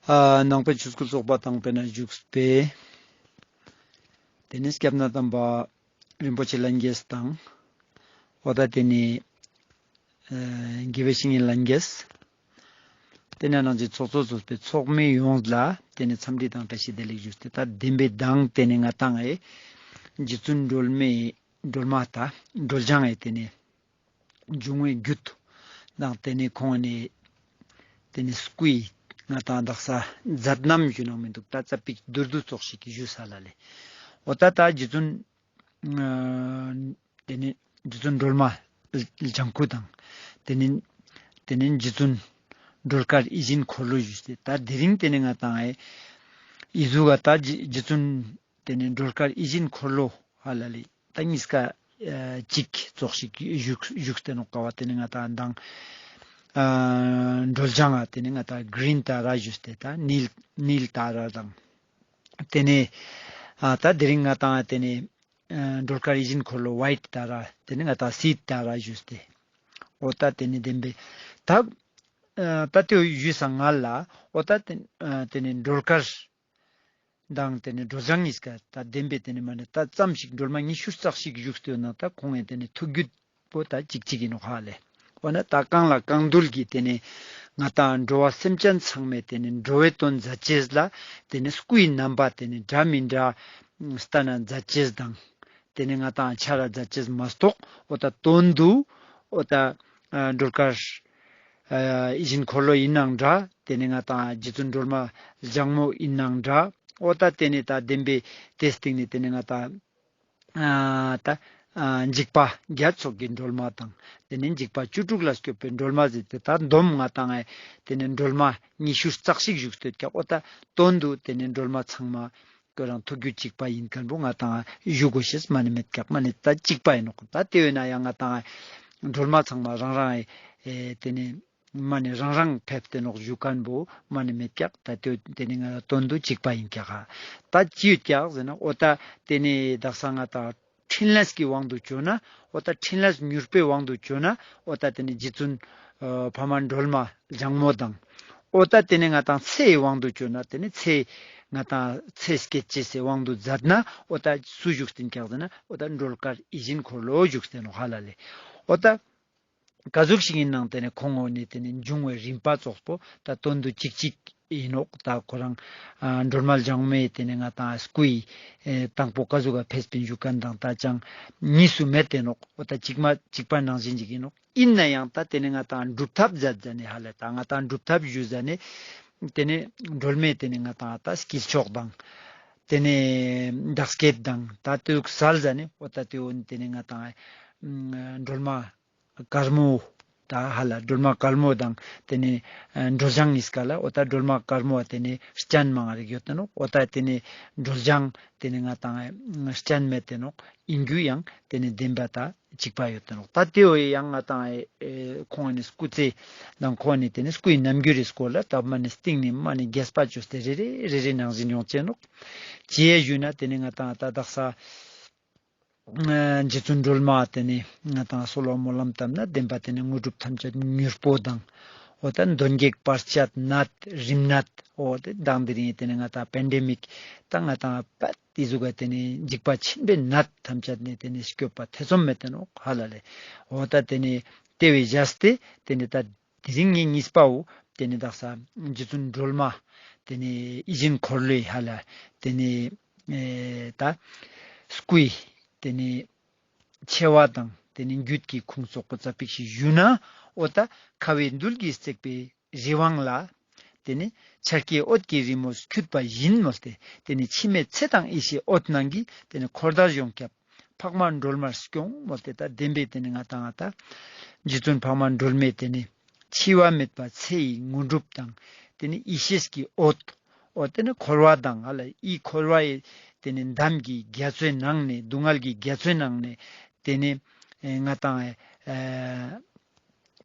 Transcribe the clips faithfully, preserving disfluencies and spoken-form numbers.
ཨ་ནང་པའི་ཆོས་སྐུལ་ཚོགས་པ་དང་པོ་ནས་བཞུགས་པའི་དེ་ནས་སྐྱབས་གནས་དམ་པ་རིན་པོ་ཆེ་ལྷན་རྒྱས་དང་། འོ་ད་དེ་ནས་ཨ་དགེ་བའི་བཤེས་གཉེན་ལྷན་རྒྱས། དེ་ནས་ནང་གི་ཚོགས་གཙོ་ཚོགས་པའི་ཚོགས་མི་ཡོངས་ལ་དེ་ནས་འཚམས་འདྲི་དང་བཀྲ་ཤིས་བདེ་ལེགས་ཞུས་ཏེ། ད་བདེན་པའི་མདང་དེ་ནས་ང་ཏང་ཨེ་རྗེ་བཙུན་སྒྲོལ་མའི་སྒྲོལ་མ་ད་སྒྲོལ་ལྗང་ཨེ་དེ་ནས་འབྱུང་བའི་རྒྱུད་དང་དེ་ནས་ཁོང་ནས་དེ་ནས་སྐུའི་ང་ཏང་དག་ས་མཛད་རྣམ་ཞུ་ནང་མི་འདུག། ད་ཙ་པིག་མདོར་བསྡུས་ཙོགས་ཤིག་ཞུ་ས་ལ་ལེ། འོ་ད་ད་རྗེ་བཙུན་ཨ་དེ་ནས་རྗེ་བཙུན་སྒྲོལ་མ་ལྗང་ཁུ་དང་། དེ་ནས་དེ་ནས་རྗེ་བཙུན་སྒྲོལ་དཀར་ཡིད་བཞིན་འཁོར་ལོ་ཞུས་ཏེ། ད་དེ་རིང་དེ་ནས་ང་ཏང་ཨེ་ཨི་ཟུག་ག་ད་རྗེ་རྗེ་བཙུན་དེ་ནས་སྒྲོལ་དཀར་ཡིད་བཞིན་འཁོར་ལོ་ཧ་ལ་ལེ། ད་གཉིས་ཀ་ཨ་གཅིག་ཙོགས་ཤིག་བཞུགས་བཞུགས་ཏེ་ནོག་ཀ་བ། དེ་ནས་ང་ཏང་མདང་ཨ་སྒྲོལ་ལྗང་ཨ་དེ་ནས་ང་ཏང་གྲིན་ཏ་ར་ཞུས་ཏེ། ད་ནིལ་ནིལ་ཏ་ར་དང་། དེ་ནས་ཨ་ད་དེ་རིང་ང་ཏང་དེ་ནས་ཨ་སྒྲོལ་དཀར་ཡིད་བཞིན་འཁོར་ལོ་ཝའིཊ་ཏ་ར། དེ་ནས་ང་ཏང་སིད་ཏ་ར་ཞུས་ཏེ། འོ་ད་དེ་ནས་བདེན་པའི་ད་ཨ་ད་དེ་ཞུས་ས་ང་ལ་འོ་ད་དེ་ཨ་དེ་ནས་སྒྲོལ་དཀར་དང་དེ་ནས་སྒྲོལ་ལྗང་གཉིས་ཀ་ད་བདེན་པའི་དེ་ནས་མ་ནས་ད་ཙམ་ཞིག་སྒྲོལ་མ་ཉི་ཤུ་རྩ་གཅིག་བཞུགས་ཏེ་ཡོད་ན་ད་ཁོང་ངི་དེ་ནས་ཐུགས་རྒྱུད་པོ་ད་གཅིག་གཅིག་ཡིན་ནོག་ཧ་ལེ། འོ་ན་ད་གང་ལ་གང་འདུལ་གྱི་དེ་ནས་ང་ཏང་འགྲོ་བ་སེམས་ཅན་ཚང་མའི་དེ་ནས་འགྲོ་བའི་དོན་མཛད་ཅེས་ལ་དེ་ནས་སྐུའི་རྣམ་པ་དེ་ནས་འདྲ་མི་འདྲ་སྟན་ན་མཛད་ཅེས་དང་། དེ་ནས་ང་ཏང་ཆ་ར་མཛད་ཅེས་མ་གཏོགས་འོ་ད་དོན་དུ་འོ་ད་ཨ་སྒྲོལ་དཀར་ཨ་ཡིད་བཞིན་འཁོར་ལོ་ཡིན་ནང་འདྲ། དེ་ནས་ང་ཏང་རྗེ་བཙུན་སྒྲོལ་མ་ལྗང་མོ་ཡིན་ནང་འདྲ། འོ་ད་དེ་ནས་ད་བདེན་པའི་དེ་སྟེང་ནས་དེ་ནས་ང་ཏང་ཨ་ད་ཨ་འཇིགས་པ་བརྒྱད་ཚོགས་ཀྱི་སྒྲོལ་མ་དང་། དེ་ནས་འཇིགས་པ་བཅུ་དྲུག་ལ་སྐྱོབ་པའི་སྒྲོལ་མ་ཟེར་ཏེ་ད་བསྡོམས་ང་ཏང་ཨེ་དེ་ནས་སྒྲོལ་མ་ཉི་ཤུ་རྩ་གཅིག་བཞུགས་ཏེ་ཡོད་ཀྱག། འོ་ད་དོན་དུ་དེ་ནས་སྒྲོལ་མ་ཚང་མ་ཁོ་རང་ཐུགས་རྒྱུད་གཅིག་པ་ཡིན་མཁན་པོ་ང་ཏང་ཞུ་དགོས་ཤེས་མ་ནི་མེད་ཀྱག། མ་ནི་ད་གཅིག་པ་ཡིན་ནོག། ད་དེ་བས་ན་ཡང་ང་ཏང་སྒྲོལ་མ་ཚང་མ་རང་རང་ཨེ་དེ་ནི་མ་ནི་རང་རང་ཕེབས་ཏེ་ནོག་ཞུ་མཁན་པོ་མ་ནི་མེད་ཀྱག། ད་དེ་དེ་ནི་ང་དོན་དུ་གཅིག་པ་ཡིན་ཀྱག། ད་ཅི་ཡོད་ཀྱག་ཟེར་ན་འོ་ད་དེ་ནི་དག་ས་ང་ཏང་འཕྲིན་ལས་ཀྱི་དབང་དུ་བྱོན་ན། འོ་ད་འཕྲིན་ལས་མྱུར་པོའི་དབང་དུ་བྱོན་ན། འོ་ད་དེ་ནི་རྗེ་བཙུན་ཨ་འཕགས་མ་སྒྲོལ་མ་ལྗང་མོ་དང་། འོ་ད་དེ་ནི་ང་ཏང་ཚེའི་དབང་དུ་བྱོན་ན། དེ་ནི་ཚེ་ང་ཏང་ཚེ་སྐྱེད་ཅེས་སི་དབང་དུ་མཛད་ན། འོ་ད་སུ་བཞུགས་ཏེ་ཡིན་ཀྱག་ཟེར་ན་འོ་ད་སྒྲོལ་དཀར་ཡིད་བཞིན་འཁོར་ལོ་བཞུགས་ཏེ་ནོག་ཧ་ལ་ལེ། འོ་ད་ག་ཟུག་ཞིག་ཡིན་ནང་དེ་ནི་ཁོང་ངོ་ནི་དེ་ནི་འབྱུང་བའི་རིམ་པ་ཙོགས་པོ་ད་དོན་དུ་གཅིག་གཅིག་ཡིན་ནོག། ད་ཁོ་རང་ཨ་སྒྲོལ་མ་ལྗང་མོའི་དེ་ནས་ང་ཏང་སྐུའི་ཨེ་དང་པོ་ག་ཟུག་ག་ཕེབས་པིན་ཞུ་མཁན་དང་ད་ཅང་གཉིས་སུ་མེད་དེ་ནོག། འོ་ད་གཅིག་མ་གཅིག་པ་ནང་བཞིན་ཅིག་ཡིན་ནོག། ཡིན་ན་ཡང་ད་དེ་ནས་ང་ཏང་སྒྲུབ་ཐབས་མཛད་ཟ་ནེ་ཧ་ལ་ད་ང་ཏང་སྒྲུབ་ཐབས་ཞུ་ཟ་ནེ་དེ་ནས་སྒྲོལ་མའི་དེ་ནས་ང་ཏང་ད་དཀྱིལ་ཆོག་དང་དེ་ནས་འདག་སྐྱེད་དང་ད་དུག་སལ་ཟ་ནེ་འོ་ད་དེ་འོ་ནི་དེ་ནས་ང་ཏང་ཨ་སྒྲོལ་མ་དཀར་མོ། ད་ཧ་ལ་སྒྲོལ་མ་དཀར་མོ་དང་དེ་ནས་ཨ་སྒྲོལ་ལྗང་གཉིས་ཀ་ལ་འོ་ད་སྒྲོལ་མ་དཀར་མོ་དེ་ནས་སྤྱན་མང་རིག་ཡོད་དེ་ནོག། འོ་ད་དེ་ནས་སྒྲོལ་ལྗང་དེ་ནས་ང་ཏང་ཨ་སྤྱན་མེད་དེ་ནོག། ཡིན་རྒྱུ་ཡང་དེ་ནས་བདེན་པ་ད་གཅིག་པ་ཡོད་དེ་ནོག། ད་དེ་འོ་ཡང་ང་ཏང་ཨེ་ཁོང་ནི་སྐུ་ཚེ་དང་ཁོང་ནི་དེ་ནས་སྐུའི་རྣམ་འགྱུར་རི་སྐོར་ལ་ད་མ་ནི་སྟིང་ནས་མ་ནི་རྒྱས་པ་བཅོས་ཏེ་རེ་རེ་རེ་རེ་ནང་བཞིན་ཡོང་ཅེས་ནོག། ཅི་ཡ་ཞུས་ན་དེ་ནས་ང་ཏང་ད་དག་ས་ཨ་རྗེ་བཙུན་སྒྲོལ་མ་དེ་ནས་ང་ཏང་གསོལ་བ་སྨོན་ལམ་བཏབ་ན་བདེན་པ་དེ་ནས་དངོས་གྲུབ་ཐམས་ཅད་མྱུར་པོ་དང་། འོ་ད་གདོན་བགེགས་བར་ཆད་ནད་རིམས་ནད་འོ་དེ་དང་དེ་རིང་དེ་ནས་ང་ཏང་པེན་ཌེ་མིག་ད་ང་ཏང་པད་དེ་ཟུག་ག་དེ་ནས་འཇིགས་པ་ཆེན་པོའི་ནད་ཐམས་ཅད་ནས་དེ་ནས་སྐྱོབ་པ་ཐེ་ཚོམ་མེད་དེ་ནོག་ཧ་ལ་ལེ། འོ་ད་དེ་ནས་དེ་བས་བཞག་སྟེ་དེ་ནས་ད་དེ་རིང་ངའི་གཉིས་པའོ། དེ་ནས་དག་ས་རྗེ་བཙུན་སྒྲོལ་མ་དེ་ནས་ཡིད་བཞིན་འཁོར་ལོའི་ཧ་ལ་དེ་ནས་ཨེ་ད་སྐུའི་དེ་ནས་ཆེ་བ་དང་དེ་ནས་རྒྱུད་ཀྱི་ཁུངས་སོགས་པོ་ཙ་པིག་ཞིག་ཞུ་ན། འོ་ད་ཁ་བའི་རྡུལ་གྱིས་བརྩེགས་པའི་རི་དབང་ལ་དེ་ནས་འཆར་ཀའི་འོད་ཀྱི་རི་མོ་འཁྱུད་པ་བཞིན་མོལ་ཏེ་དེ་ནས་འཆི་མེད་ཚེ་དང་ཡེ་ཤེས་འོད་སྣང་གིས་དེ་ནས་འཁོར་དག་གཞོང་ཁྱབ་འཕགས་མ་སྒྲོལ་མར་སྐྱོང་མོལ་ཏེ་ད་བདེན་པའི་དེ་ནས་ང་ཏང་ང་ཏང་རྗེ་བཙུན་འཕགས་མ་སྒྲོལ་མའི་དེ་ནས་འཆི་བ་མེད་པ་ཚེ་ཡི་དངོས་གྲུབ་དང་དེ་ནས་ཡེ་ཤེས་ཀྱི་འོད། འོ་དེ་ནས་འཁོར་བ་དང་ཧ་ལ་ཡི་འཁོར་བ་ཡི་དེ་ནས་འདམ་གྱི་རྒྱ་མཚོའི་ནང་ནས་སྡུག་བསྔལ་གྱི་རྒྱ་མཚོའི་ནང་ནས་དེ་ནས་ཨེ་ང་ཏང་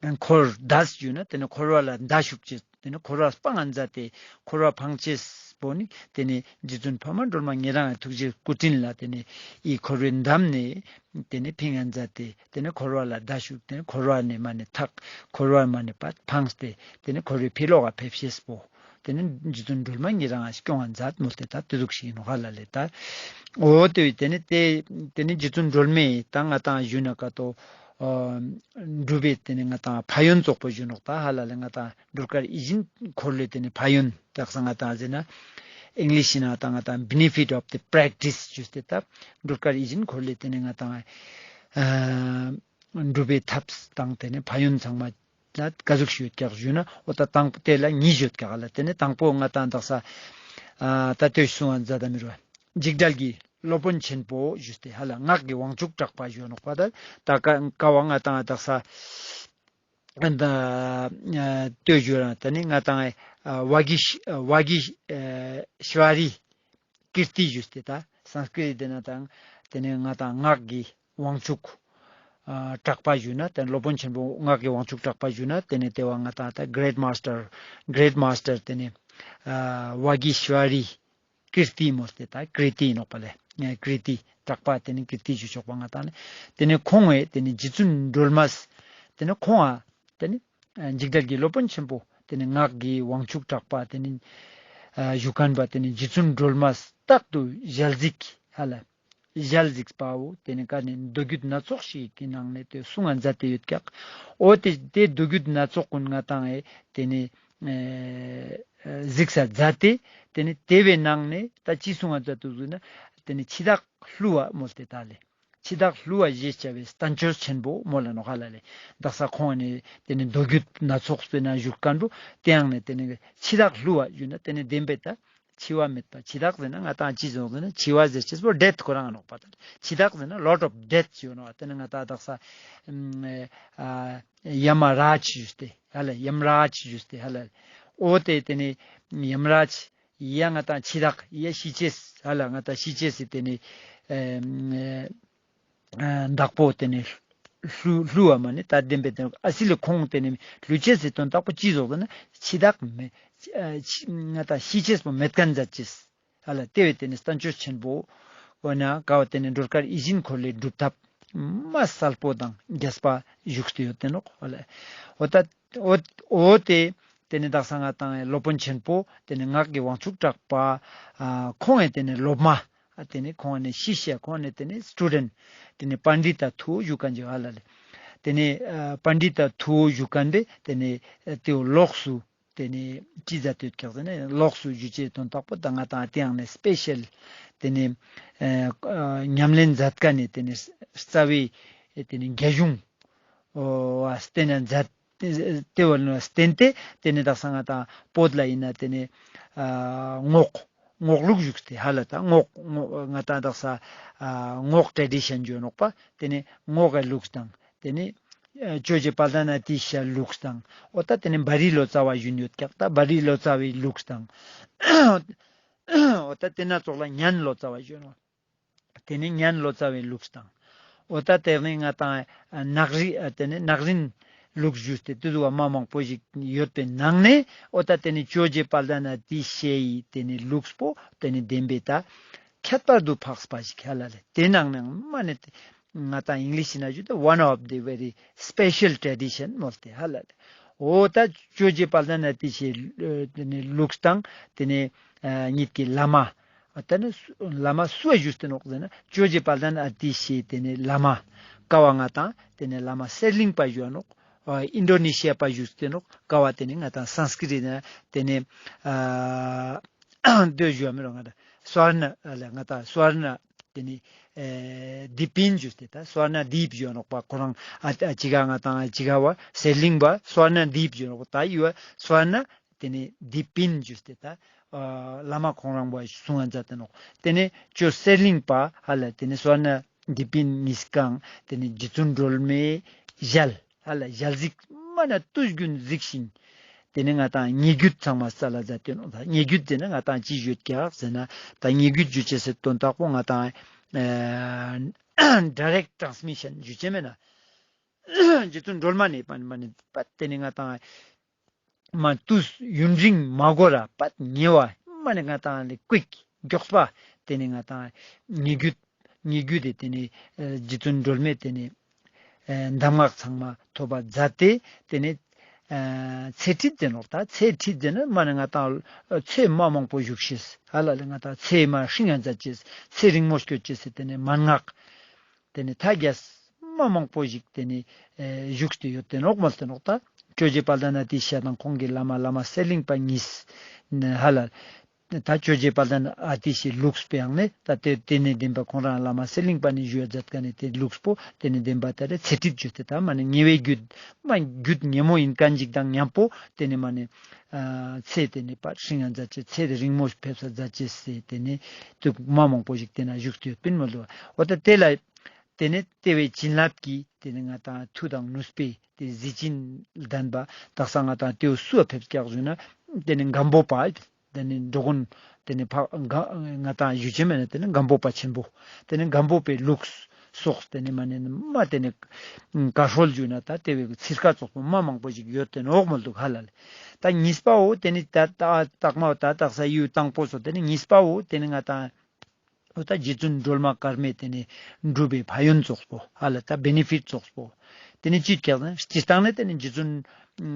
ཨེ་འཁོར་འདས་ཞུ་ན་དེ་ནས་འཁོར་བ་ལ་འདའ་ཞུགས་ཅེས་དེ་ནས་འཁོར་བ་སྤང་ང་མཛད་དེ་འཁོར་བ་འཕང་ཅེས་པོ་ནི་དེ་ནས་རྗེ་བཙུན་འཕགས་མ་སྒྲོལ་མ་ཉེ་རང་ཐུགས་རྗེ་སྐུ་དྲིན་ལ་དེ་ནས་ཡི་འཁོར་བའི་འདམ་ནས་དེ་ནས་ཕིང་ང་མཛད་དེ་དེ་ནས་འཁོར་བ་ལ་འདའ་ཞུགས་དེ་ནས་འཁོར་བ་ནས་མ་ནས་ཐག་འཁོར་བ་མ་ནས་ཕ་འཕངས་ཏེ་དེ་ནས་འཁོར་བའི་ཕི་ལོག་ག་ཕེབས་ཤེས་པོ། ཏེ་ནེ་རྗེ་བཙུན་སྒྲོལ་མ་ཉེ་རང་ང་སྐྱོང་ང་མཛད་མོལ་ཏེ་ད་ཏེ་ཟུག་ཞིག་ཨིན་ནོག་ཧ་ལ་ལེ། ད་འོ་ཏེ་ཏེ་ནེ་ཏེ་ཏེ་ནེ་རྗེ་བཙུན་སྒྲོལ་མའི་ད་ང་ཏང་ཞུ་ན་ཀ་ཏོ་ཨ་སྒྲུབ་པའི་ཏེ་ནེ་ང་ཏང་ཕན་ཡོན་ཙོགས་པོ་ཞུ་ནོག་ད་ཧ་ལ་ལེ། ང་ཏང་སྒྲོལ་དཀར་ཡིད་བཞིན་འཁོར་ལོའི་ཏེ་ནེ་ཕན་ཡོན་དག་ས་ང་ཏང་ཟེར་ན་ཨིང་ལིཤ་ན་ད་ང་ཏང་benefit of the practice ཞུས་ཏེ་ད་སྒྲོལ་དཀར་ཡིད་བཞིན་འཁོར་ལོའི་ཏེ་ནེ་ང་ཏང་ཨ་སྒྲུབ་པའི་ཐབས་དང་ཏེ་ནེ་ཕན་ཡོན་ཚང་མ་ད་ག་ཟུག་ཞིག་ཡོད་ཀྱག་ཞུ་ན་འོ་ད་དང་པོ་ཏེ་ལ་ཉིས་ཡོད་ཀྱག་ལ། ཏེ་ནེ་དང་པོ་ང་ཏང་དག་ས་ཨ་ད་ལྟོས་གསུང་བ་མཛད་ད་མི་རུ་འཇིགས་བྲལ་གྱི་སློབ་དཔོན་ཆེན་པོ་ཞུས་ཏེ་ཧ་ལ་ངག་གི་དབང་ཕྱུག་གྲགས་པ་ཞུ་ནོག་པ། ད་ད་ཀ་ཀ་བ་ང་ཏང་དག་ས་ད་ལྟོས་ཞུ་རང་ཏེ་ནེ་ང་ཏང་ཨ་ཝ་གི་ཤ་ཝ་གི་ཤ་ཨ་ཤྭ་རའི་ཀིརྟི་ཞུས་ཏེ་ད་སཾ་སྐྲྀ་ཏི་ཏེ་ན་དང་ཏེ་ནེ་ང་ཏང་ངག་གི་དབང་ཕྱུག་ཨ་གྲགས་པ་ཞུ་ན་ཏེ་སློབ་དཔོན་ཆེན་པོ་ངག་གི་དབང་ཕྱུག་གྲགས་པ་ཞུ་ན་ཏེ་ནེ་ཏེ་བ་ང་ཏང་ད་great master, great master ཏེ་ནེ་ཨ་ཝ་གི་ཤྭ་རའི་ཀིརྟི་མོལ་ཏེ་ད་ཀྲི་ཏི་ཨིན་ནོག་པ་ལེ། ཀྲི་ཏི་གྲགས་པ་ཏེ་ནེ་ཀིརྟི་ཞུ་ཆོག་པ་ང་ཏང་ལེ། ཏེ་ནེ་ཁོང་ངི་ཏེ་ནེ་རྗེ་བཙུན་སྒྲོལ་མ་ཏེ་ནེ་ཁོང་ང་ཏེ་ནེ་ཨ་འཇིགས་བྲལ་གྱི་སློབ་དཔོན་ཆེན་པོ་ཏེ་ནེ་ངག་གི་དབང་ཕྱུག་གྲགས་པ་ཏེ་ནེ་ཨ་ཞུ་ཁན་པ་ཏེ་ནེ་རྗེ་བཙུན་སྒྲོལ་མ་རྟག་ཏུ་ཞལ་གཟིགས་ཧ་ལ་ཞལ་གཟིགས་པའོ། ཏེ་ནེ་ཀ་ནེ་མདོ་རྒྱུད་སྣ་ཚོགས་ཤིག་གི་ནང་ནེ་ཏེ་གསུང་ང་མཛད་དེ་ཡོད་ཀྱག། འོ་ཏེ་ཏེ་མདོ་རྒྱུད་སྣ་ཚོགས་ཀུན་ང་ཏང་ཨེ་ཏེ་ནེ་ཨེ་གཟིགས་ས་མཛད་དེ་ཏེ་ནེ་ཏེ་བའི་ནང་ནེ་ད་ཅི་གསུང་ང་མཛད་དུག་ཟེར་ན་ཏེ་ནེ་འཆི་བདག་བསླུ་བ་མོལ་ཏེ་ད་ལེ། འཆི་བདག་བསླུ་བ་ཞེས་བྱ་བའི་བསྟན་བཅོས་ཆེན་པོ་མོལ་ལ་ནོག་ཧ་ལ་ལེ། དག་ས་ཁོང་ནེ་ཏེ་ནེ་མདོ་རྒྱུད་སྣ་ཚོགས་ཟེར་ན་ཞུ་ཁན་པོ་ཏེ་ཡང་ནེ་ཏེ་ནེ་འཆི་བདག་བསླུ་བ་ཞུ་ན་ཏེ་ནེ་བདེན་པའི་ད་འཆི་བ་མེད་པ། འཆི་བདག་ཟེར་ན་ང་ཏང་ཅི་ཟེར་ན་འཆི་བ་ཟེར་ཅེས་པོ་ཌེཐ་ཁོ་རང་ནོག་པ། ད་འཆི་བདག་ཟེར་ན་lot of death ཞུ་ནོག། ཏེ་ནེ་ང་ཏང་དག་ས་ཨ་ཡ་མ་རཱཇ་ཞུས་ཏེ་ཧ་ལ་ཡམ་རཱཇ་ཞུས་ཏེ་ཧ་ལ་འོ་ཏེ་ཏེ་ནེ་ཡམ་རཱཇ་ཡ་ང་ཏང་འཆི་བདག་ཡ་ཤི་ཅེས་ཧ་ལ་ང་ཏང་ཤི་ཅེས་སི་ཏེ་ནེ་ཨ་བདག་པོ་ཏེ་ནེ་བསླུ་བསླུ་བ་མ་ནེ་ད་བདེན་པའི་ཏེ་ནེ་ཨ་སི་ལེ་ཁོང་ཏེ་ནེ་བསླུ་ཅེས་སི་དོན་དག་པོ་ཅི་ཟོག་ཟེར་ན་འཆི་བདག་མེད་ཨ་འཆི་ང་ཏང་ཤི་ཅེས་པོ་མེད་ཁན་མཛད་ཅེས་ཧ་ལ་ཏེ་བའི་ཏེ་ནེ་བསྟན་བཅོས་ཆེན་པོ་འོ་ན་ཀ་བ་ཏེ་ནེ་སྒྲོལ་དཀར་ཡིད་བཞིན་འཁོར་ལོའི་སྒྲུབ་ཐབས་མ་གསལ་པོ་དང་རྒྱས་པ་བཞུགས་ཏེ་ཡོད་ཏེ་ནོག་ཧ་ལ། འོ་ད་འོ་འོ་ཏེ་ཏེ་ནེ་དག་ས་ང་ཏང་སློབ་དཔོན་ཆེན་པོ་ཏེ་ནེ་ངག་གི་དབང་ཕྱུག་གྲགས་པ་ཨ་ཁོང་ངི་ཏེ་ནེ་སློབ་མ་ཨ་ཏེ་ནེ་ཁོང་ནེ་ཤི་ཤ་ཁོང་ནེ་ཏེ་ནེ་སི་ཊུ་ཌེནཊ་ཏེ་ནེ་པཎྜི་ཏ་ཐུ་བོ་ཞུ་ཁན་ཅིག་ཧ་ལ་ལེ། ཏེ་ནེ་ཨ་པཎྜི་ཏ་ཐུ་བོ་ཞུ་ཁན་པོ་ཏེ་ནེ་ཨ་ཏེ་བོ་ལོགས་སུ་ཏེ་ནེ་ཅི་མཛད་དེ་ཡོད་ཀྱག་ཟེར་ན་ལོགས་སུ་ཞུ་ཅེས་དོན་དག་པོ་ད་ང་ཏང་ཏེ་ཡང་ནེ་སི་པེ་ཤལ་ཏེ་ནེ་ཨ་ཉམས་ལེན་མཛད་ཁན་ནི་ཏེ་ནེ་རྩ་བའི་ཏེ་ནེ་རྒྱ་གཞུང་བ་བསྟེན་ན་མཛད་ཏེ་བ་ལ་བརྟེན་ཏེ་ཏེ་ནེ་དག་ས་ང་ཏང་བོད་ལ་ཨིན་ན་ཏེ་ནེ་ཨ་རྔོག་རྔོག་ལུགས་བཞུགས་ཏེ་ཧ་ལ་ད་རྔོག་རྔོག་ང་ཏང་དག་ས་ཨ་རྔོག་ཊྲེ་ཌི་ཤན་ཞུ་ནོག་པ། ཏེ་ནེ་རྔོག་གི་ལུགས་དང་ཏེ་ནེ་ཨ་ཇོ་རྗེ་དཔལ་ལྡན་ཨ་ཏི་ཤའི་ལུགས་དང་འོ་ད་ཏེ་ནེ་བ་རི་ལོ་ཙཱ་བ་ཞུ་ཡོད་ཀྱག། ད་བ་རི་ལོ་ཙཱ་བའི་ལུགས་དང་འོ་ད་ཏེ་ན་ཙོགས་ལ་ཉན་ལོ་ཙཱ་བ་ཞུ་ནོག། ཏེ་ནེ་ཉན་ལོ་ཙཱ་བའི་ལུགས་དང་། འོ་ད་ཏེ་ནེ་ང་ཏང་ནག་རི་ཨ་ཏེ་ནེ་ནག་རིན་ལུགས་ཞུས་ཏེ་ཏེ་ཟུག་པ་མ་མང་པོ་ཞིག་ཡོད་པའི་ནང་ནེ་འོ་ད་ཏེ་ནེ་ཇོ་རྗེ་དཔལ་ལྡན་ཨ་ཏི་ཤའི་ཏེ་ནེ་ལུགས་པོ་ཏེ་ནེ་བདེན་པའི་ད་ཁྱད་པར་དུ་འཕགས་པ་ཞིག་ཧ་ལ་ལེ། ཏེ་ནང་ནེ་མ་ནེ་ང་ཏང་ཨིང་ལིཤ་ན་ཞུ་ད་one of the very special tradition མོལ་ཏེ་ཧ་ལ་ལེ། འོ་ད་ཇོ་རྗེ་དཔལ་ལྡན་ཨ་ཏི་ཤའི་ལུགས་དང་ཏེ་ནེ་ཉིད་ཀྱི་བླ་མ་ཏེ་ནེ་བླ་མ་སུ་བ་ཞུས་ཏེ་ནོག་ཟེར་ན་ཇོ་རྗེ་དཔལ་ལྡན་ཨ་ཏི་ཤའི་ཏེ་ནེ་བླ་མ་ཀ་བ་ང་ཏང་ཏེ་ནེ་བླ་མ་གསེར་གླིང་པ་ཞུ་ནོག། ཨ་ཨིན་ཌོ་ནེ་ཤི་ཡ་པ་ཞུས་ཏེ་ནོག། ཀ་བ་ཏེ་ནེ་ང་ཏང་སཾ་སྐྲྀ་ཏ་ཏེ་ནེ་ཨ་ཏེ་ཞུ་བ་མི་རུང་ང་ཏང་སུ་བར་ན་ཨ་ལ་ང་ཏང་སུ་བར་ན་ཏེ་ནེ་ཨེ་དི་པིན་ཞུས་ཏེ་ད་སུ་བར་ན་དི་པ་ཞུ་ནོག་པ། ཁོ་རང་ཨ་ཨ་ཅི་ག་ང་ཏང་ཨ་ཅི་ག་བ་གསེར་གླིང་པ་སུ་བར་ན་དི་པ་ཞུ་ནོག་པ། ད་ཡུ་བ་སུ་བར་ན་ཏེ་ནེ་དི་པིན་ཞུས་ཏེ་ད་ཨ་བླ་མ་ཁོང་རང་བ་གསུང་ང་མཛད་དེ་ནོག། ཏེ་ནེ་ཇོ་གསེར་གླིང་པ་ཧ་ལ་ཏེ་ནེ་སུ་བར་ན་དི་པིན་ཉིས་ཀའང་ཏེ་ནེ་རྗེ་བཙུན་སྒྲོལ་མའི་ཞལ་ཧ་ལ་ཞལ་གཟིགས་མ་ན་དུས་རྒྱུན་གཟིགས་ཤིང་ཏེ་ནེ་ང་ཏང་ཉེ་བརྒྱུད་ཚང་མ་སལ་ལ་མཛད་དེ་ནོག། ད་ཉེ་བརྒྱུད་ཟེར་ན་ང་ཏང་ཅི་ཞུ་ཀྱག་ཟེར་ན་ད་ཉེ་བརྒྱུད་ཞུ་ཅེས་སི་དོན་དག་པོ་ང་ཏང་ཨ་ཌའི་རེཀྚ་ཊྲཱནས་མི་ཤན་ཞུ་ཅེས་མེད་ན་རྗེ་བཙུན་སྒྲོལ་མ་ནེ་པ་ནེ་པ་ནེ་པ་ཏེ་ནེ་ང་ཏང་མ་དུས་ཡུན་རིང་མ་འགོར་ར་པད་ཉེ་བ་མ་ནེ་ང་ཏང་ལེ་ཀུའིཀ་མགྱོགས་པ་ཏེ་ནེ་ང་ཏང་ཉེ་བརྒྱུད་ཉེ་བརྒྱུད་དེ་ཏེ་ནེ་ཨ་རྗེ་བཙུན་སྒྲོལ་མའི་ཏེ་ནེ་ཨ་གདམས་ངག་ཚང་མ་ཐོབ་པ་མཛད་དེ་ཏེ་ནེ་ ཚེ་ཁྲིད་དེ་ནོག་ད་ཚེ་ཁྲིད་དེ་ནི་མ་ནི་ང་ཏང་ཚེ་མ་མང་པོ་བཞུགས་ཤེས་ཧ་ལ་ལེ་ང་ཏང་ཚེ་མ་ཧྲིང་ང་མཛད་ཅེས་ཚེ་རིང་མོ་སྐྱོད་ཅེས་སི་དེ་ནི་མན་ངག་དེ་ནི་ཐ་རྒྱས་མ་མང་པོ་ཞིག་དེ་ནི་བཞུགས་ཏེ་ཡོད་དེ་ནོག་མོལ་ཏེ་ནོག་ད་ཇོ་རྗེ་དཔལ་ལྡན་ཨ་ཏི་ཤ་དང་ཁོང་གི་བླ་མ་བླ་མ་གསེར་གླིང་པ་གཉིས་ཧ་ལ། ད་ཇོ་རྗེ་དཔལ་ལྡན་ཨ་ཏི་ཤའི་ལུགས་པོའང་ནི་ད་དེ་དེ་ནས་བདེན་པ་ཁོང་རང་བླ་མ་གསེར་གླིང་པ་ནས་ཞུ་བ་མཛད་མཁན་ནི་དེ་ལུགས་པོ་དེ་ནས་བདེན་པ་ད་རེ་ཚེ་ཁྲིད་བརྗོད་དེ་ད་མ་ནི་ཉེ་བའི་རྒྱུད་མ་རྒྱུད་ཉེ་མོ་ཡིན་མཁན་ཞིག་དང་མཉམ་པོ་དེ་ནས་མ་ནི་ཚེ་དེ་ནས་པར་ཧྲིང་ང་མཛད་ཅེས་ཚེ་དེ་རིང་མོ་ཕེབས་ས་མཛད་ཅེས་སི་དེ་ནས་དུས་མ་མང་པོ་ཞིག་དེ་ན་བཞུགས་ཏེ་ཡོད་པིན་མོལ་ལོ། འོ་ད་དེ་ལ་དེ་ནས་དེ་བའི་བྱིན་རླབས་ཀྱིས་དེ་ནས་ང་ཏང་མཐུ་དང་ནུས་པའི་དེ་གཟི་བྱིན་ལྡན་པ་དག་ས་ང་ཏང་དེའུ་སུ་ཕེབས་ཀྱག་ཞུ་ན་དེ་ནས་སྒམ་པོ་པ། དེ་ནས་འགྲོ་མགོན་དེ་ནས་ཕ་ང་ང་ཏང་ཞུ་ཆེན་མེད་ན་དེ་ནས་སྒམ་པོ་པ་ཆེན་པོ། དེ་ནས་སྒམ་པོ་པའི་ལུགས་སོགས་དེ་ནས་མ་ནས་མ་དེ་ནས་བཀའ་སྲོལ་ཞུ་ན་ད་དེ་བའི་ཚིར་ཁ་ཙོགས་པོ་མ་མང་པོ་ཞིག་ཡོད་དེ་ནོག་མོལ་འདུག་ཧ་ལ་ལེ། ད་གཉིས་པའོ་དེ་ནས་ད་ད་དག་མའོ་ད་དག་ས་ཡུལ་དང་པོ་སོ་དེ་ནས་གཉིས་པའོ་དེ་ནས་ང་ཏང་འོ་ད་རྗེ་བཙུན་སྒྲོལ་མ་དཀར་མོའི་དེ་ནས་སྒྲུབ་པའི་ཕན་ཡོན་ཙོགས་པོ་ཧ་ལ་ད་བེ་ནི་ཕིཊ་ཙོགས་པོ། དེ་ནས་ཅི་ཀྱག་ན་སྤྱིར་བཏང་ནས་དེ་ནས་རྗེ་བཙུན་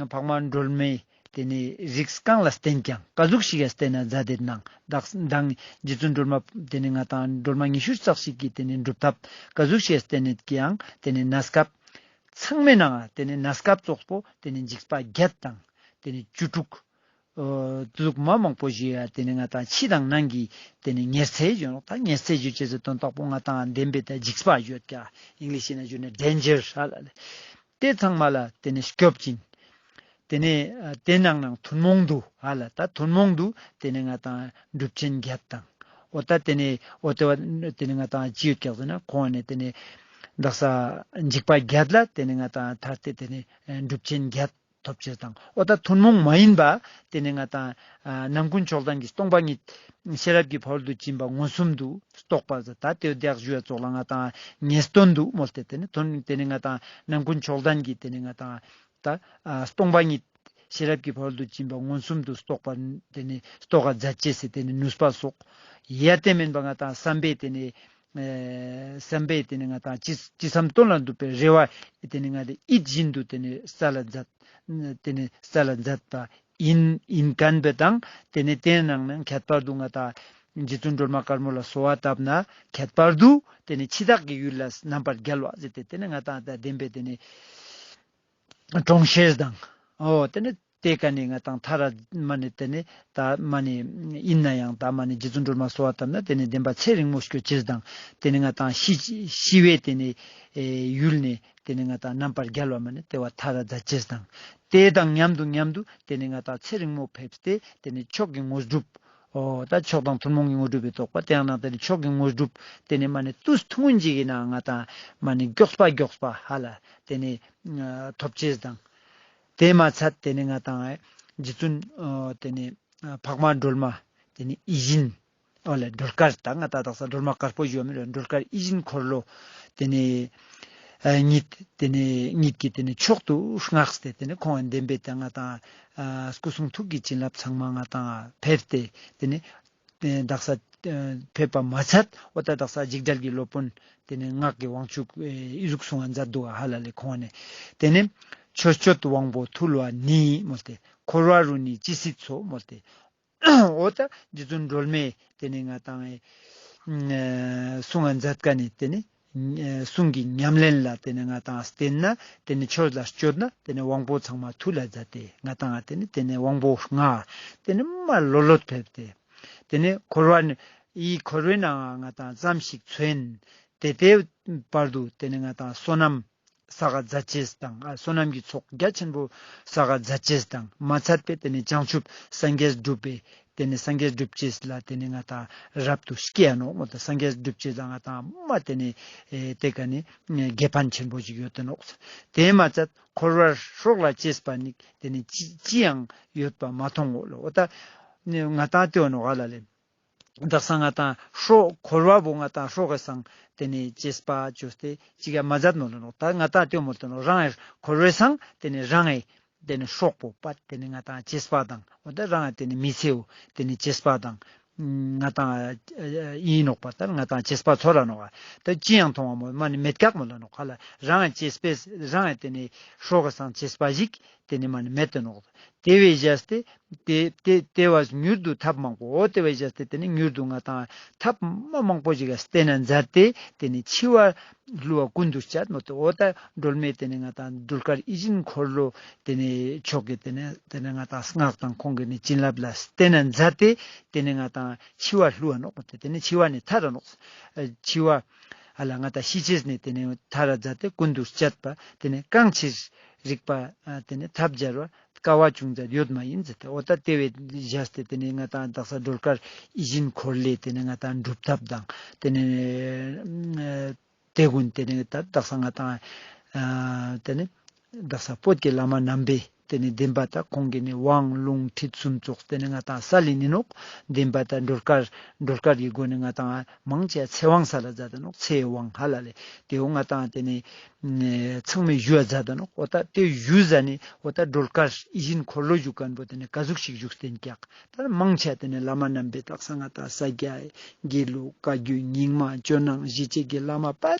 འཕགས་མ་སྒྲོལ་མའི་དེ་ནས་རིགས་གང་ལ་བརྟེན་ཀྱང་ག་ཟུག་ཞིག་ཡ་བརྟེན་ན་མཛད་དེ་ནང་དག་མདང་རྗེ་བཙུན་སྒྲོལ་མ་དེ་ནས་ང་ཏང་སྒྲོལ་མ་ཉི་ཤུ་རྩ་གཅིག་གི་དེ་ནས་སྒྲུབ་ཐབས་ག་ཟུག་ཞིག་ཡ་བརྟེན་ནས་ཀྱང་དེ་ནས་གནས་སྐབས་ཚང་མའི་ནང་དེ་ནས་གནས་སྐབས་ཙོགས་པོ་དེ་ནས་འཇིགས་པ་བརྒྱད་དང་དེ་ནས་བཅུ་དྲུག་ཨོ་དུག་མ་མང་པོ་ཞིག་ཡ་དེ་ནི་ང་ཏང་ཕྱི་དང་ནང་གི་དེ་ནི་ཉེར་འཚེ་ཞུ་ནོག་ད་ཉེར་འཚེ་ཞུ་ཅེས་སི་དོན་དག་པོ་ང་ཏང་བདེན་པའི་ད་འཇིགས་པ་ཞུ་ཀྱག་ཨིང་ལིཤ་ན་ཞུ་ན་ཌེན་ཇར་ཧ་ལ་ལེ། དེ་ཚང་མ་ལ་དེ་ནི་སྐྱོབ་ཅིང་། དེ་ནི་ཨ་དེ་ནང་ནང་ཐུན་མོང་དུ་ཧ་ལ་ད་ཐུན་མོང་དུ་དེ་ནི་ང་ཏང་གྲུབ་ཆེན་བརྒྱད་དང་། འོ་ད་དེ་ནི་འོ་དེ་བ་དེ་ནི་ང་ཏང་ཅི་ཡོད་ཀྱག་ཟེར་ན་ཁོང་ནི་དེ་ནི་དག་ས་འཇིགས་པ་བརྒྱད་ལ་དེ་ནི་ང་ཏང་ཐར་ཏེ་དེ་ནི་གྲུབ་ཆེན་བརྒྱད། ཐོབ་ཅེས་དང་། འོ་ད་ཐུན་མོང་མ་ཡིན་པ། དེ་ནི་ང་ཏང་ཨ་རྣམ་ཀུན་མཆོག་ལྡན་གྱི་སྟོང་པ་ཉིད། ཤེས་རབ་ཀྱི་ཕ་རོལ་ཏུ་ཕྱིན་པ་མངོན་སུམ་དུ་རྟོགས་པ་ཟེར་ད་དེ་དེ་ཞུ་ཡ་ཙོགས་ལ་ང་ཏང་ངེས་དོན་དུ་མོལ་ཏེ་དེ་ནི་དོན་དེ་ནི་ང་ཏང་རྣམ་ཀུན་མཆོག་ལྡན་གྱི་དེ་ནི་ང་ཏང་ད་ཨ་སྟོང་པ་ཉིད། ཤེས་རབ་ཀྱི་ཕ་རོལ་ཏུ་ཕྱིན་པ་མངོན་སུམ་དུ་རྟོགས་པ་དེ་ནི་རྟོགས་པ་མཛད་ཅེས་སི་དེ་ནི་ནུས་པ་སོགས། ཡ་དེ་མིན་པ་ང་ཏང་བསམ་པའི་དེ་ནི། ཨེ་བསམ་པས་དེ་ནི་ང་ཏང་ཅི་ཅི་བསམ་དོན་ལ་འགྲུབ་པའི་རེ་བ་དེ་ནི་ང་ཏང་ཡིད་བཞིན་དུ་དེ་ནི་སལ་མཛད། དེ་ནི་སལ་མཛད་པ་ཡིན་ཡིན་མཁན་པའི་དང་དེ་ནི་དེ་ནང་ནས་ཁྱད་པར་དུ་ང་ཏང་རྗེ་བཙུན་སྒྲོལ་མ་དཀར་མོ་ལ་གསོལ་བ་བཏབ་ན་ཁྱད་པར་དུ་དེ་ནི་འཆི་བདག་གི་ཡུལ་ལ་རྣམ་པར་རྒྱལ་བ་ཟེར་ཏེ་དེ་ནི་ང་ཏང་ད་བདེན་པའི་དེ་ནི། གྲོང་ཁྱེར་དང་། འོ་དེ་ནི་དེ་ཀ་ནི་ང་ཏང་ཐ་ར་མ་ནི་དེ་ནི་ད་མ་ནི་ཡིན་ན་ཡང་ད་མ་ནི་རྗེ་བཙུན་སྒྲོལ་མ་གསོལ་བ་བཏབ་ན་དེ་ནི་བདེན་པ་ཚེ་རིང་མོ་སྐྱོད་ཅེས་དང་དེ་ནི་ང་ཏང་ཤི་ཤི་བའི་དེ་ནི་ཨེ་ཡུལ་ནི་དེ་ནི་ང་ཏང་རྣམ་པར་རྒྱལ་བ་མ་ནི་དེ་བ་ཐ་ར་མཛད་ཅེས་དང་དེ་དང་མཉམ་དུ་མཉམ་དུ་དེ་ནི་ང་ཏང་ཚེ་རིང་མོ་ཕེབས་ཏེ་དེ་ནི་མཆོག་གི་དངོས་གྲུབ། འོ་ད་མཆོག་དང་ཐུན་མོང་གི་དངོས་གྲུབ་པའི་རྟོགས་པ་དེ་ཡང་ན་དེ་ནི་མཆོག་གི་དངོས་གྲུབ་དེ་ནི་མ་ནི་དུས་ཐུང་ངུན་ཅིག་གི་ནང་ང་ཏང་མ་ནི་མགྱོགས་པ་མགྱོགས་པ་ཧ་ལ་དེ་ནི། ཐོབ་ཅེས་དང་། དེ་མ་ཚད་དེ་ནི་ང་ཏང་རྗེ་བཙུན་དེ་ནི་འཕགས་མ་སྒྲོལ་མ་དེ་ནི་ཡིད་བཞིན་འོ་ལེ་སྒྲོལ་དཀར་ད་ང་ཏང་དག་ས་སྒྲོལ་མ་དཀར་པོ་ཞུ་བ་མིན་རུང་སྒྲོལ་དཀར་ཡིད་བཞིན་འཁོར་ལོ་དེ་ནི་ཉིད་དེ་ནི་ཉིད་ཀྱི་དེ་ནི་མཆོག་ཏུ་བསྔགས་ཏེ་དེ་ནི་ཁོང་བདེན་པའི་དེ་ང་ཏང་སྐུ་གསུང་ཐུགས་ཀྱི་བྱིན་རླབས་ཚང་མ་ང་ཏང་ཕེབས་ཏེ་དེ་ནི། དག་ས་ཕེབས་པ་མ་ཚད་འོ་ད་དག་ས་འཇིགས་བྲལ་གྱི་སློབ་དཔོན་དེ་ནི་སྔགས་ཀྱི་དབང་ཕྱུག་ཨེ་ཟུག་གསུང་བ་མཛད་འདུག་ཧ་ལ་ལེ་ཁོང་ནི། དེ་ནི་ཆོས་སྤྱོད་དབང་པོ་ཐུལ་བ་ནི་མོལ་ཏེ་འཁོར་བ་རུ་ནི་ཅི་སྲིད་འཚོ་མོལ་ཏེ། འོ་ད་རྗེ་བཙུན་སྒྲོལ་མས་དེ་ནི་ང་ཏང་ཨེ་གསུང་བ་མཛད་མཁན་ནི་དེ་ནི། གསུང་གི་ཉམས་ལེན་ལ་དེ་ནི་ང་ཏང་བརྟེན་ན་དེ་ནི་ཆོས་ལ་སྤྱོད་ན་དེ་ནི་དབང་པོ་ཚང་མ་ཐུལ་ལ་མཛད་དེ་ང་ཏང་དེ་ནི་དེ་ནི་དབང་པོ་ལྔ་དེ་ནི་མ་ལོ་ལོད་ཕེབས་ཏེ། དེ་ནི་འཁོར་བ་ནི་འཁོར་བའི་ནང་ང་ཏང་ཙམ་ཞིག་འཚོ་ཡིན། དེ་ལྟའི་བར་དུ་དེ་ནི་ང་ཏང་བསོད་ནམས་བསགས་མཛད་ཅེས་དང་ཨ་བསོད་ནམས་ཀྱི་ཚོགས་རྒྱ་ཆེན་པོ་བསགས་མཛད་ཅེས་དང་མ་ཚད་པའི་དེ་ནི་བྱང་ཆུབ་སངས་རྒྱས་སྒྲུབ་པའི་དེ་ནི་སངས་རྒྱས་སྒྲུབ་ཅེས་ལ་དེ་ནི་ང་ཏང་རབ་ཏུ་སྐྱེ་ཡ་ནོག་མོལ་ཏེ་སངས་རྒྱས་སྒྲུབ་ཅེས་ལ་ང་ཏང་མ་དེ་ནི་དེ་ཀ་ནི་དགེ་ཕན་ཆེན་པོ་ཞིག་ཡོད་དེ་ནོག་དེ་མ་ཚད་འཁོར་བར་སྲོག་ལ་གཅེས་པ་ནི་དེ་ནི་ཅི་ཅི་ཡང་ཡོད་པ་མ་མཐོང་ངོ་ལོ། འོ་ད་ང་ཏང་དེ་བ་ནོག་ཧ་ལ་ལེ། དག་ས་ང་ཏང་སྲོག་འཁོར་བ་བོ་ང་ཏང་སྲོག་གི་སང་དེ་ནི་གཅེས་པ་བཅོས་ཏེ་ཅི་ག་མ་མཛད་ནོག་ལོ་ནོག་ད་ང་ཏང་དེ་བ་མོལ་ཏེ་ནོག་རང་ངི་འཁོར་བའི་སང་དེ་ནི་རང་ངི་དེ་ནི་སྲོག་པོ་པ་དེ་ནི་ང་ཏང་གཅེས་པ་དང་འོ་ད་རང་ངི་དེ་ནི་མི་ཚེའོ་དེ་ནི་གཅེས་པ་དང་ང་ཏང་ཡིན་ནོག་པ་ད་ང་ཏང་གཅེས་པ་ཚོར་ར་ནོག་ད་ཅི་ཡང་མཐོང་བ་མོ་མ་ནི་མེད་ཀྱག་མོལ་ལ་ནོག་ཧ་ལ་རང་ངི་གཅེས་པས་རང་ངི་དེ་ནི་སྲོག་གི་སང་གཅེས་པ་ཞིག་ཏེ་ནེ་མ་ནེ་མེད་དེ་ནོག། ཏེ་བས་བཞག་སྟེ་ཏེ་ཏེ་ཏེ་བས་མྱུར་དུ་ཐབས་མང་པོ་འོ་ཏེ་བས་བཞག་སྟེ་ཏེ་ནེ་མྱུར་དུ་ང་ཏང་ཐབས་མ་མང་པོ་ཞིག་ག་བསྟེན་ན་མཛད་དེ་ཏེ་ནེ་འཆི་བ་བསླུ་བ་ཀུན་ཏུ་སྤྱད་མོ་ཏེ་འོ་ད་སྒྲོལ་མའི་ཏེ་ནེ་ང་ཏང་སྒྲོལ་དཀར་ཡིད་བཞིན་འཁོར་ལོ་ཏེ་ནེ་མཆོག་གི་ཏེ་ནེ་ཏེ་ནེ་ང་ཏང་སྔགས་དང་ཁོང་གི་ནི་བྱིན་རླབས་ལ་བསྟེན་ན་མཛད་དེ་ཏེ་ནེ་ང་ཏང་འཆི་བ་བསླུ་བ་ནོག་མོ་ཏེ་ཏེ་ནེ་འཆི་བ་ནེ་ཐར་ར་ནོག། འཆི་བ་ཨ་ལ་ང་ཏང་ཤི་ཅེས་ནེ་ཏེ་ནེ་ཐར་ར་མཛད་དེ་ཀུན་ཏུ་སྤྱད་པ་ཏེ་ནེ་གང་ཕྱིར་རིག་པ་ཨ་ཏེ་ནེ་ཐབས་སྦྱར་བ་དཀའ་བ་ཅུང་ཟད་ཡོད་མ་ཡིན་ཟེར་ཏེ་འོ་ད་ཏེ་བས་བཞག་སྟེ་ཏེ་ནེ་ང་ཏང་དག་ས་སྒྲོལ་དཀར་ཡིད་བཞིན་འཁོར་ལོའི་ཏེ་ནེ་ང་ཏང་སྒྲུབ་ཐབས་དང་ཏེ་ནེ་ཏེ་ཀུན་ཏེ་ནེ་ད་དག་ས་ང་ཏང་ཨ་ཏེ་ནེ་དག་ས་བོད་ཀྱི་བླ་མ་རྣམ་པས་ཏེ་ནེ་བདེན་པ་ད་ཁོང་གི་ནི་དབང་ལུང་ཁྲིད་གསུམ་ཙོགས་ཏེ་ནེ་ང་ཏང་སལ་ལེ་ནི་ནོག། བདེན་པ་ད་སྒྲོལ་དཀར་སྒྲོལ་དཀར་གྱི་སྒོ་ནེ་ང་ཏང་མང་ཆེ་ཚེ་དབང་སལ་ལ་མཛད་དེ་ནོག། ཚེ་དབང་ཧ་ལ་ལེ་ཏེ་འོ་ང་ཏང་ཏེ་ནེ་ཚང་མས་ཞུ་བ་མཛད་དེ་ནོག། འོ་ད་ཏེ་ཞུ་ཟ་ནེ་འོ་ད་སྒྲོལ་དཀར་ཡིད་བཞིན་འཁོར་ལོ་བཞུགས་མཁན་པོ་ཏེ་ནེ་ག་ཟུག་ཞིག་བཞུགས་ཏེ་ཀྱག། ད་མང་ཆེ་ཏེ་ནེ་བླ་མ་རྣམ་པས་དག་ས་ང་ཏང་ས་སྐྱ་དགེ་ལུགས་བཀའ་བརྒྱུད་རྙིང་མ་ཇོ་ནང་ཞི་བྱེད་ཀྱི་བླ་མ་པད་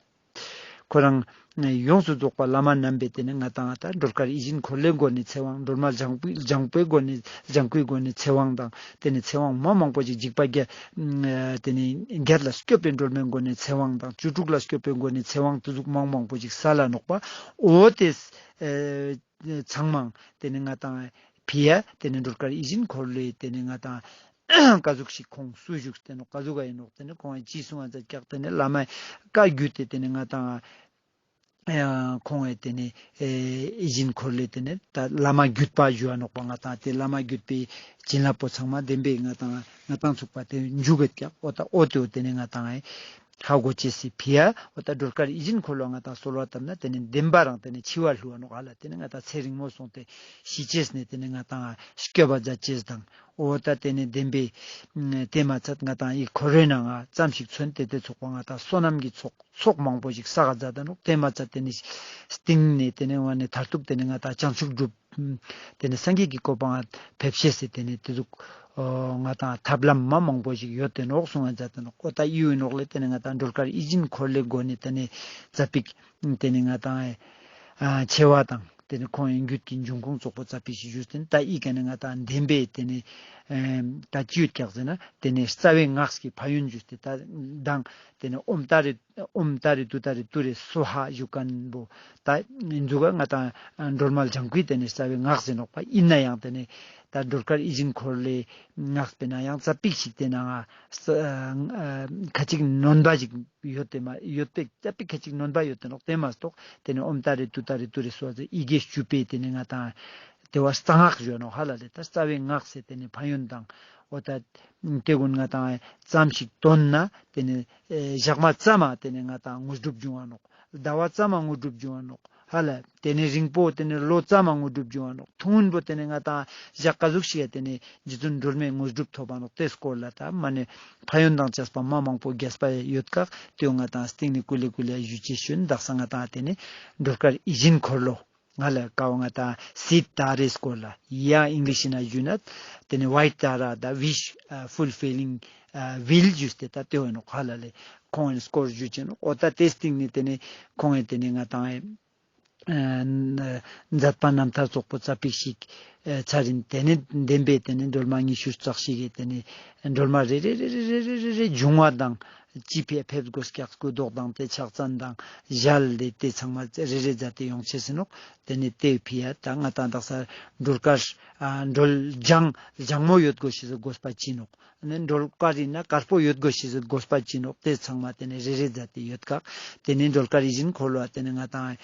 ཁོ་རང་ཡོངས་སུ་རྫོགས་པ་བླ་མ་རྣམ་པས་ཏེ་ནེ་ང་ཏང་ད་སྒྲོལ་དཀར་ཡིད་བཞིན་འཁོར་ལོའི་སྒོ་ནེ་ཚེ་དབང་སྒྲོལ་མ་ལྗང་བུའི་ལྗང་བུའི་སྒོ་ནེ་ལྗང་ཁུའི་སྒོ་ནེ་ཚེ་དབང་དང་ཏེ་ནེ་ཚེ་དབང་མ་མང་པོ་ཞིག་འཇིགས་པ་བརྒྱད་ཨ་ཏེ་ནེ་བརྒྱད་ལ་སྐྱོབ་པའི་སྒྲོལ་མའི་སྒོ་ནེ་ཚེ་དབང་དང་བཅུ་དྲུག་ལ་སྐྱོབ་པའི་སྒོ་ནེ་ཚེ་དབང་ཏེ་ཟུག་མང་མང་པོ་ཞིག་སལ་ལ་ནོག་པ། འོ་ཏེ་ཨ་ཚང་མང་ཏེ་ནེ་ང་ཏང་ཕི་ཡ་ཏེ་ནེ་སྒྲོལ་དཀར་ཡིད་བཞིན་འཁོར་ལོའི་ཏེ་ནེ་ང་ཏང་ག་ཟུག་ཞིག་ཁོང་སུ་བཞུགས་ཏེ་ནོག་ག་ཟུག་ག་ཡིན་ནོག་ཏེ་ནེ་ཁོང་ཅི་གསུང་བ་མཛད་ཀྱག། ཏེ་ནེ་བླ་མའི་བཀའ་བརྒྱུད་དེ་ཏེ་ནེ་ང་ཏང་ཁོང་ཨེ་ཏེ་ནེ་ཨེ་ཡིད་བཞིན་འཁོར་ལོའི་ཏེ་ནེ་ད་བླ་མ་བརྒྱུད་པ་ཞུ་བ་ནོག་པ། ང་ཏང་ཏེ་བླ་མ་བརྒྱུད་པའི་བྱིན་རླབས་པོ་ཚང་མ་བདེན་པའི་ང་ཏང་ང་ཏང་ཚུགས་པ་ཏེ་འཇུག་གེད་ཀྱག། འོ་ད་འོ་ཏེ་འོ་ཏེ་ནེ་ང་ཏང་ཨེ་ཧ་གོ་ཅེས་སི་ཕི་ཡ་འོ་ད་སྒྲོལ་དཀར་ཡིད་བཞིན་འཁོར་ལོ་ང་ཏང་གསོལ་བ་བཏབ་ན་ཏེ་ནེ་བདེན་པ་རང་ཏེ་ནེ་འཆི་བ་བསླུ་བ་ནོག་ཧ་ལ། ཏེ་ནེ་ང་ཏང་ཚེ་རིང་མོ་སོང་སྟེ་ཤི་ཅེས་ནེ་ཏེ་ནེ་ང་ཏང་སྐྱོབ་པ་མཛད་ཅེས་དང་འོ་ད་ཏེ་ནེ་བདེན་པའི་ཏེ་མ་ཚད་ང་ཏང་ཨི་འཁོར་བའི་ནང་ང་ཙམ་ཞིག་མཚོན་ཏེ་ཏེ་ཚོགས་པ་ང་ཏང་བསོད་ནམས་ཀྱི་ཚོགས་ཚོགས་མང་པོ་ཞིག་བསགས་མཛད་དེ་ནོག། ཏེ་མ་ཚད་ཏེ་ནེ་སྟིང་ནེ་ཏེ་ནེ་ང་ནེ་མཐར་ཐུག་ཏེ་ནེ་ང་ཏང་བྱང་ཆུབ་སྒྲུབ་ཏེ་ནེ་སངས་རྒྱས་ཀྱི་གོ་འཕང་ཕེབས་ཤེས་སི་ཏེ་ནེ་ཏེ་ཟུག་ང་ཏང་ཐབས་ལམ་མ་མང་པོ་ཞིག་ཡོད་དེ་ནོག་གསུང་ང་མཛད་དེ་ནོག། འོ་ད་ཨི་ཡོད་ནོག་ལེ། ཏེ་ནེ་ང་ཏང་སྒྲོལ་དཀར་ཡིད་བཞིན་འཁོར་ལོའི་སྒོ་ནེ་ཏེ་ནེ་ཙ་པིག་ཏེ་ནེ་ང་ཏང་ཨ་ཆེ་བ་དང་ཏེ་ནེ་ཁོང་ཨེ་རྒྱུད་ཀྱི་འབྱུང་ཁུངས་ཚོགས་པོ་ཙ་པིག་ཞིག་ཞུས་ཏེ་ད་ཨི་ཀ་ནེ་ང་ཏང་བདེན་པའི་ཏེ་ནེ་ཨེ་ད་ཅི་ཡོད་ཀྱག་ཟེར་ན་ཏེ་ནེ་རྩ་བའི་སྔགས་ཀྱི་ཕན་ཡོན་ཞུས་ཏེ་ད་དང་ཏེ་ནེ་ཨོཾ་ཏཱ་རེ་ཨོཾ་ཏཱ་རེ་ཏུཏྟཱ་རེ་ཏུ་རེ་སྭཱ་ཧཱ་ཞུ་མཁན་པོ་ད་འདུག་ག། ང་ཏང་སྒྲོལ་མ་ལྗང་ཁུའི་ཏེ་ནེ་རྩ་བའི་སྔགས་ཟེར་ནོག་པ། ཨིན་ན་ཡང་ཏེ་ནེ་ད་སྒྲོལ་དཀར་ཡིད་བཞིན་འཁོར་ལོའི་སྔགས་པའི་ནང་ཡང་ཙ་པིག་ཞིག་ཏེ་ནང་ང་ཁ་ཅིག་ནོན་པ་ཞིག་ཡོད་དེ་མ་ཡོད་པའི་ཙ་པིག་ཁ་ཅིག་ནོན་པ་ཡོད་དེ་ནོག། ཏེ་མ་གཏོགས་ཏེ་ནེ་ཨོཾ་ཏཱ་རེ་ཏུཏྟཱ་རེ་ཏུ་རེ་སྭཱ་ཧཱ་ཟེར་ཡི་གེ་བཅུ་པའི་ཏེ་ནེ་ང་ཏང་ཏེ་བ་རྩ་སྔགས་ཞུ་ནོག་ཧ་ལ་ལེ། ད་རྩ་བའི་སྔགས་ཟེར་ཏེ་ནེ་ཕན་ཡོན་དང་འོ་ད་ཏེ་ཀུན་ང་ཏང་ཙམ་ཞིག་འདོན་ན་ཏེ་ནེ་ཨེ་ཞག་མ་ཙམ་མ་ཏེ་ནེ་ང་ཏང་དངོས་གྲུབ་འབྱུང་བ་ནོག། ཟླ་བ་ཙམ་མ་དངོས་གྲུབ་འབྱུང་བ་ནོག་ཧ་ལ། ཏེ་ནེ་རིང་པོ་ཏེ་ནེ་ལོ་ཙམ་མ་དངོས་གྲུབ་འབྱུང་བ་ནོག། ཐུང་ངུན་པོ་ཏེ་ནེ་ང་ཏང་ཞག་ག་ཟུག་ཞིག་ཡ་ཏེ་ནེ་རྗེ་བཙུན་སྒྲོལ་མའི་དངོས་གྲུབ་ཐོབ་པ་ནོག། ཏེ་སྐོར་ལ་ད་མ་ནེ་ཕན་ཡོན་དང་བཅས་པ་མ་མང་པོ་རྒྱས་པ་ཡོད་ཀག། ཏེ་ང་ཏང་སྟིང་ནེ་ཀུ་ལེ་ཀུ་ལེ་ཞུ་ཅེས་ཞུ་ཡིན། དག་ས་ང་ཏང་ཏེ་ནེ་སྒྲོལ་དཀར་ཡིད་བཞིན་འཁོར་ལོ་ང་ལ་ཀ་བ་ང་ཏང་སིདྡྷ་ཊཱ་རའི་སྐོར་ལ་ཡ་ཨིང་ལིཤ་ན་ཞུ་ན་ཏེ་ནེ་ཝི་ཊཱ་ར་ད་ཝིཤ་ཨ་ཕུལ་ཕི་ལིང་ཨ་ཝིལ་ཞུས་ཏེ་ད་ཏེ་བོ་ནོག་ཧ་ལ་ལེ། ཁོང་ངི་སྐོར་ཞུ་ཅེས་ནོག། འོ་ད་ཏེ་སྟིང་ནེ་ཏེ་ནེ་ཁོང་ངི་ཏེ་ནེ་ང་ཏང་ཨ་མཛད་པ་རྣམ་ཐར་ཚོགས་པོ་ཙ་པིག་ཞིག་ཨ་ཚར་ཡིན། ཏེ་ནེ་བདེན་པའི་ཏེ་ནེ་སྒྲོལ་མ་ཉི་ཤུ་རྩ་གཅིག་གི་ཏེ་ནེ་སྒྲོལ་མ་རེ་རེ་རེ་རེ་འབྱུང་བ་དང་ཅི་ཕི་ཡ་ཕེབས་དགོས་ཀྱག་སྐུ་མདོག་དང་ཏེ་ཕྱག་མཚན་དང་ཞལ་ཏེ་ཏེ་ཚང་མ་རེ་རེ་མཛད་དེ་ཡོང་ཅེས་ཡིན་ནོག། ཏེ་ནེ་ཏེ་ཕི་ཡ་ད་ང་ཏང་དག་ས་སྒྲོལ་དཀར་ཨ་སྒྲོལ་ལྗང་ལྗང་མོ་ཡོད་དགོས་ཤེས་སི་དགོས་པ་ཅི་ནོག། ནེ་སྒྲོལ་དཀར་ཡིན་ན་དཀར་པོ་ཡོད་དགོས་ཤེས་སི་དགོས་པ་ཅི་ནོག། ཏེ་ཚང་མ་ཏེ་ནེ་རེ་རེ་མཛད་དེ་ཡོད་ཀག། ཏེ་ནེ་སྒྲོལ་དཀར་ཡིད་བཞིན་འཁོར་ལོ་ཏེ་ནེ་ང་ཏང་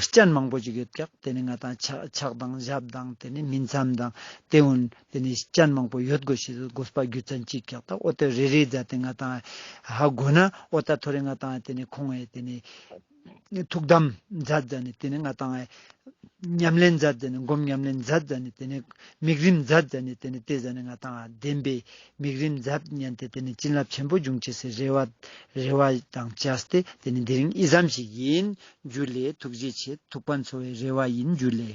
སྤྱན་མང་པོ་ཞིག་ཡོད་ཀག། ཏེ་ནེ་ང་ཏང་ཕྱག་ཕྱག་དང་ཞབས་དང་ཏེ་ནེ་སྨིན་མཚམས་དང་ཏེ་འོན་ཏེ་ནེ་སྤྱན་མང་པོ་ཡོད་དགོས་ཤེས་སི་དགོས་པ་རྒྱུ་མཚན་ཅིག་ཀག། ད་འོ་ཏེ་རེ་རེ་མཛད་དེ་ང་ཏང་ཧ་གོ་ན་འོ་ད་ཐོ་རེ་ང་ཏང་ཏེ་ནེ་ཁོང་ངི་ཏེ་ནེ་ཐུགས་དམ་མཛད་ཟ་ནེ་ཏེ་ནེ་ང་ཏང་ཉམས་ལེན་མཛད་ཟ་ནེ་སྒོམ་ཉམས་ལེན་མཛད་ཟ་ནེ་ཏེ་ནེ་དམིགས་རིམ་མཛད་ཟ་ནེ་ཏེ་ནེ་ཏེ་ཟ་ནེ་ང་ཏང་བདེན་པའི་དམིགས་རིམ་མཛད་ཉན་ཏེ་ཏེ་ནེ་བྱིན་རླབས་ཆེན་པོ་འབྱུང་ཅེས་སི་རེ་བ་རེ་བ་དང་བཅས་ཏེ་ཏེ་ནེ་དེ་རིང་འི་ཙམ་ཞིག་ཡིན། འཇུ་ལེ། ཐུགས་རྗེ་ཆེ། ཐུགས་ཕན་གསོ་བའི་རེ་བ་ཡིན། འཇུ་ལེ།